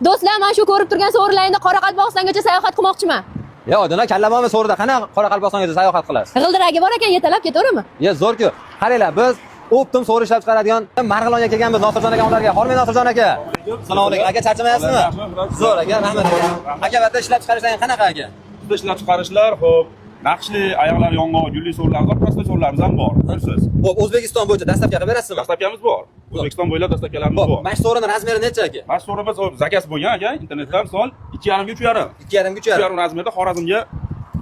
Do'stlar, mana shu ko'rib turgan so'rilaringda Qoraqalpog'istongacha sayohat qilmoqchiman. Ya Oydin, kallamomi so'rida qanaqa Qoraqalpog'istongacha sayohat qilasiz? G'ildiragi bor ekan, yetalab ketaveraman. Ya zo'r-ku. Qaranglar, biz оптом so'ri ishlab chiqaradigan Marg'ilonga kelganmiz Nosirjon aka ularga. Hormang, Nosirjon aka. Assalomu alaykum. Aka, charchamayapsizmi? Zo'r aka, rahmat aka. Aka, bu yerda ishlab chiqarishlar qanaqa, aka? Bizda ishlab chiqarishlar, xo'p, naqshli, oyoqlari yong'oq, gulli so'rilarimiz bor, простой so'rilarimiz ham bor. Pulsiz. Xo'p, O'zbekiston bo'yicha доставка qilib berasizmi? Доставка miz bor. O'zbekiston bo'ylab доставка larimiz Xo'p, bor. mana shu so'rini размер i necha, aka? Mana shu so'rimiz, xo'p, заказ bo'lgan, aka, internetdan misol 2,5 ga 3,5. 2,5 ga 3,5. 3,5 размер da Xorazmga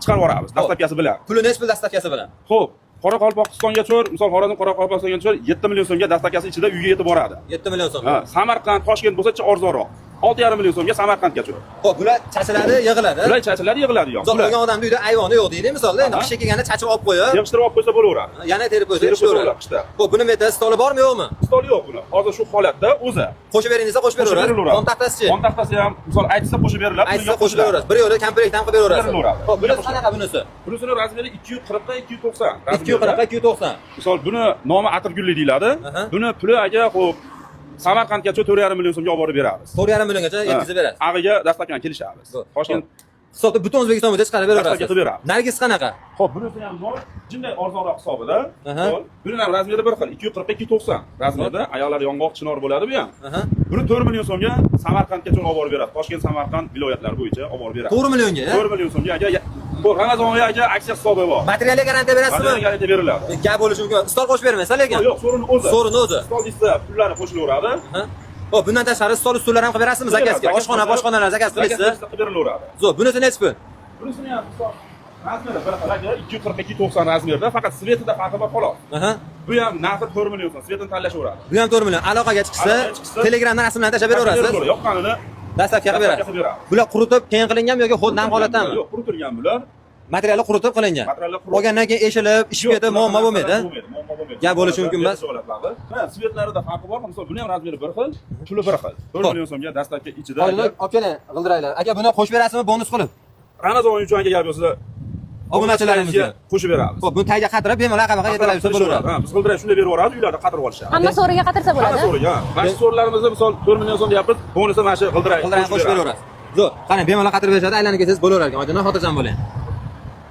chiqarib yuboramiz, доставка si bilan. Puli necha pul доставка si bilan? Xo'p, Qoraqalpog'istonga cho'r, misol Xorazm Qoraqalpog'istonga cho'r 7 million so'mga доставка si ichida uyga yetib boradi. 7 million so'm. Ha, Samarqand, Toshkent bo'lsa arzonroq. 6,5 million so'mga Samarqandga cho'r. Xo'p, bular chachiladi, yig'iladi. Bular chachiladi, yig'iladi yo'q. Misol bo'lgan odamni uyda ayvoni yo'q deydi, misolda, endi qishga kelganda chachib olib qo'yib, Yig'ishtirib olib qo'ysa bo'laveradi. Yana terib qo'ysa, Terib qo'ysa ishlaveradi. Bo'ladi qishda. Xo'p, buni meta stoli bormi, yo'qmi? Stol yo'q buni. Hozir shu holatda o'zi. Qo'shib bering desa, qo'shib Qo'shib beraveradi. berilaveradi. Xom taxtasichi? Xom taxtasi ham misol aytsa, qo'shib beriladi. Aytsa, Pulga qo'shib beraverasiz. Bir yo'la komplekt ham qilib beraverasiz. Berilaveradi. Xo'p, bunisi qanaqa, bunisi? Bunisini размер i 240 ga 290. 240 ga 290. Misol buni nomi atirgulli deyiladi. Buni puli, aka, xo'p, Samarqandgacha 4,5 million so'mga olib borib beramiz. 4,5 milliongacha yetkazib berasiz. Ag'iga доставка ni kelishamiz. Zo'r. Toshkent Hisobda butun O'zbekiston bo'yicha chiqarib beraverasiz. Доставка qilib beramiz. Nargis qanaqa? Xo'p, bunisi ham bor. Jinday arzonroq hisobida. Xo'p, buni ham размер i bir xil, 240 ga 290 размер da. Oyoqlari yong'oq, chinor bo'ladi bu ham. Buni 4 million so'mga Samarqandgacha olib borib beradi. Toshkent, Samarqand viloyatlari bo'yicha olib borib beradi. 4 millionga, ya? 4 million so'mga, aka, bu Ramazon oyi, aka, aksiya hisobi bor. Materialga garantiya berasizmi? Materialga garantiya beriladi. Gap bo'lishi mumkin. Stol qo'shib bermaysiz lekin. Yo'q, so'rini o'zi. So'rini o'zi. Stol desa, pullari qo'shilaveradi. Xo'p, bundan tashqari stol ustunlar ham qilib berasizmi заказ ga? Oshxona, boshxonalar заказ qilasiz? Заказ qilib berilaveradi. Zo'r. Bunisi nechi pul? Bunisini ham misol размер i bir xil, aka, 240 290 размер da, faqat цвет ida farqi bor, xolos. Bu ham narxi 4 million so'm, цвет ini tanlashaveradi. Bu ham 4 million. Aloqaga chiqsa, Aloqaga chiqsa, Telegramdan rasmlarni tashlab beraverasiz. Yoqqanini Доставка qilib доставка berasiz. Qilib beramiz. Bular quritib keyin qilinganmi yoki xuddi nam holatdami? Yo'q, quritilgan bular. Materiali quritib qilingan. Materiallar qurib. Olgandan keyin eshilib, ishib Yo'q, ketib, bunaqa muammo bo'lmaydi. narsalar bo'lmaydi, muammo bo'lmaydi. Gap bo'lishi mumkin emas. Holatlarda. Ha, цвет larida farqi bor. Misol buni ham размер i bir xil, puli bir xil. 4 Xo'p. Million so'mga доставка ichida. Oldin olib keling, g'ildiranglar. Aka, buni qo'shib berasizmi bonus qilib? Ramazon oyi uchun, aka, gap yo'qsa Obunachilarimizga. Qo'shib beramiz. Xo'p, buni tagiga qatirib, bemalol aqabaqa yetalab yursa bo'laveradi. Ha, biz g'ildirak shunday berib yuboramiz, uylarda qatirib olishadi. Hamma so'riga qatirsa Hamma bo'ladi. so'riga, ha. Mana shu so'rilarimizni misol 4 million so'm deyapmiz, bonusi mana shu g'ildirak. G'ildirakni qo'shib beraverasiz. Zo'r. Qarang, bemalol qatirib berishadi, aylanib kelsangiz bo'laverar ekan. Oydinlar, xotirjam bo'ling.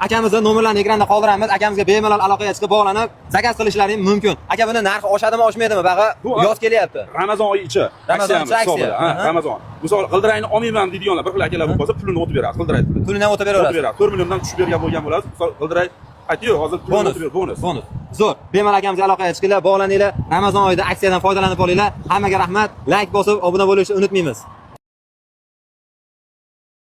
Akamizni nomerlarini ekranda qoldiramiz. Akamizga bemalol aloqaga chiqib, bog'lanib, заказ qilishlaring mumkin. Aka, buni narxi oshadimi, oshmaydimi? Bag'i Bu- yoz kelyapti. Ramazon oyi ichi. Ramazon Aksiyamiz ichi aksiya. hisobida. Ha, Ramazon. Misol g'ildirakni olmayman deydiganlar bir xil akalar bo'lib qolsa, pulini o'tib beradi, g'ildirak pulini. Pulini ham o'tib O'tib beraverasiz. beradi. 4 milliondan tushib bergan bo'lgan bo'ladi. Misol g'ildirak aytdi-yu, hozir pulini Bonus. o'tib ber, bonus. Bonus. Zo'r. Bemalol akamizga aloqaga chiqinglar, bog'laninglar. Ramazon oyida aksiyadan foydalanib qolinglar. Hammaga rahmat. Like bosib, obuna bo'lishni unutmaymiz.